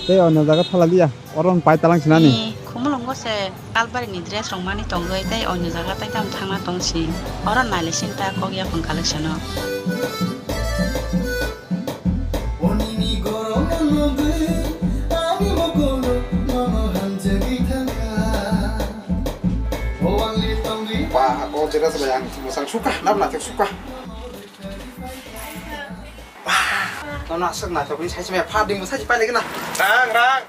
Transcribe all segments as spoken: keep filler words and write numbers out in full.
Tei onyo jaga thala liya, oro wng pai talang sinani. Ni khumulwngo se Kalbari ni dress rok mani tongwi tei onyo jaga tei tamo thangna tong si. Oro naile sinta kok yapung collection o. Onini goromo nugwi ani mokolo nono hamjagwi thangkha. O wangli tongwi. Wah, ako jelas bayang masang suka, nap nathok suka. Wah, nono aswk naithokni saisi maya pha dingmo saisi pailai gana. Rang, rang.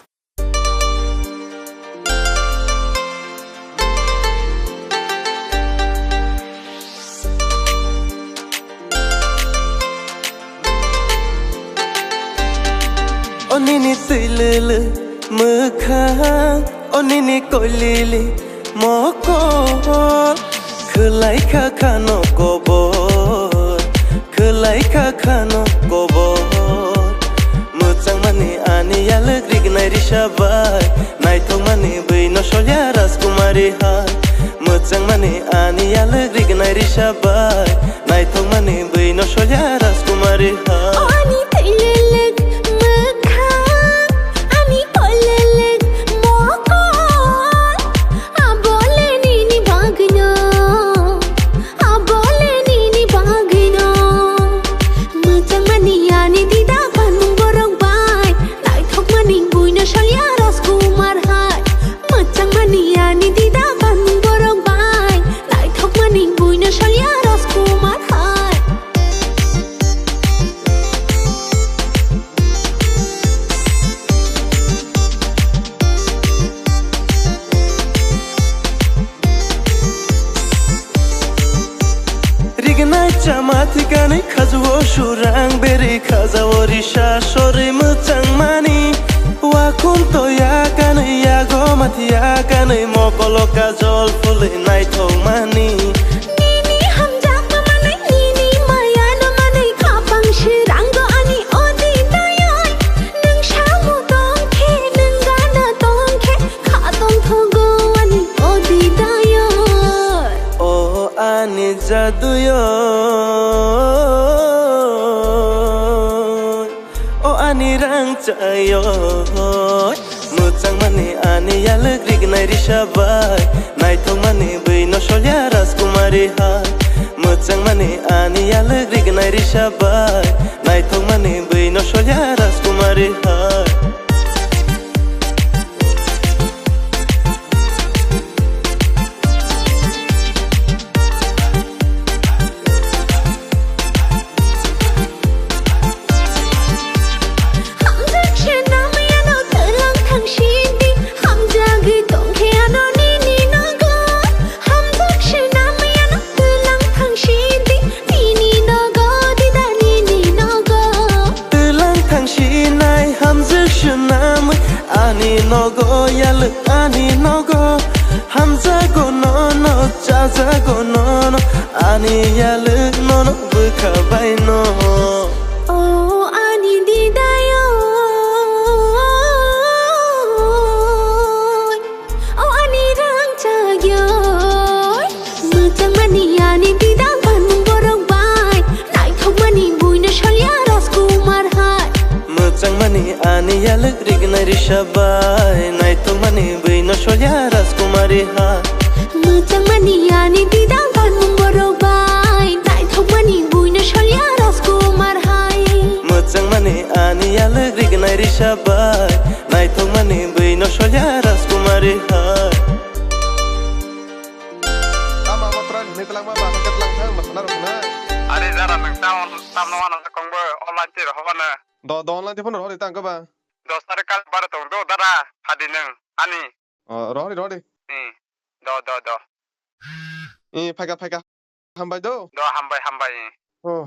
Onini twilili mwkhang, onini koilili mokol, khwlai kha khano kobor, khwlai kha khano kobor. Mwchangmani ani yalwk rignai risa bai, naithokmani bwino solya Rajkumari hai. Mwchangmani ani yalwk rignai risa bai, naithokmani bwino solya Rajkumari hai. O ani twi lelek mwkhang, ani kol lelek mokol, abole nini bagwino, abole nini bagwino. Mwchangmani ani dida banung borok bai, naithokmani buino solya Rajkumar hai. Mwchangmani ani dida banung borok bai, naithokmani buino solya Rajkumar hai. Rignai chama thikani khajuo surang beri khajao risa sori mwchangmani. Wakhum toya kanwi yago mathiya kanwi mokolo kajol phulwi naithokmani. Nini hamjakma manwi nini mayano manwi khapang swirango ani odi dayoi. Nwng samung tongkhe, nwng gana tongkhe, kha tongthogo ani odi dayoi. O ani jaduyoi. O ani rang chayoi, mwchangmani ani yalwk rignai risa bai, naithokmani bwino solya Rajkumari hai. Mwchangmani ani yalwk rignai risa bai, naithokmani bwino solya Rajkumari hai. Hamjak se namyano twlang thang sidi, hamjagwi tongkhe ano nini nogo. Hamjak se namyano twlang thang sidi, nini nogo, dida nini nogo. Twlang thang sinai hamjak se namwi ani nogo, yalwk ani nogo. Hamjago nono, chajago nono, ani yalwk nono bwkha baino. O ani didayoi, o ani rangchakyoi, mwchangmani ani dida banung borok bai, naithokmani buino solya Rajkumar hai. Mwchangmani ani yalwk rignai risa bai, naithokmani bwino solya Rajkumari hai. Mwchangmani ani dida banung borok bai, naithokmani buino solya Rajkumar hai. Mwchangmani ani yalwk rignai risa bai, naithokmani bwino solya Rajkumari hai. Tama matra ni twlangma ba khe twlang thang ma sana rok na. Are jara nang ta on tam no ana kong bo online te ro hobana. Do, do online te phone rw ri tang khe ba. Dos tarik kal bar tong do dara phadi nang ani. O, rw ri, rw ri. Hmm. Do, do, do. Eh, phaika, phaika. Hambai do. Do, hambai, hambai. Oh.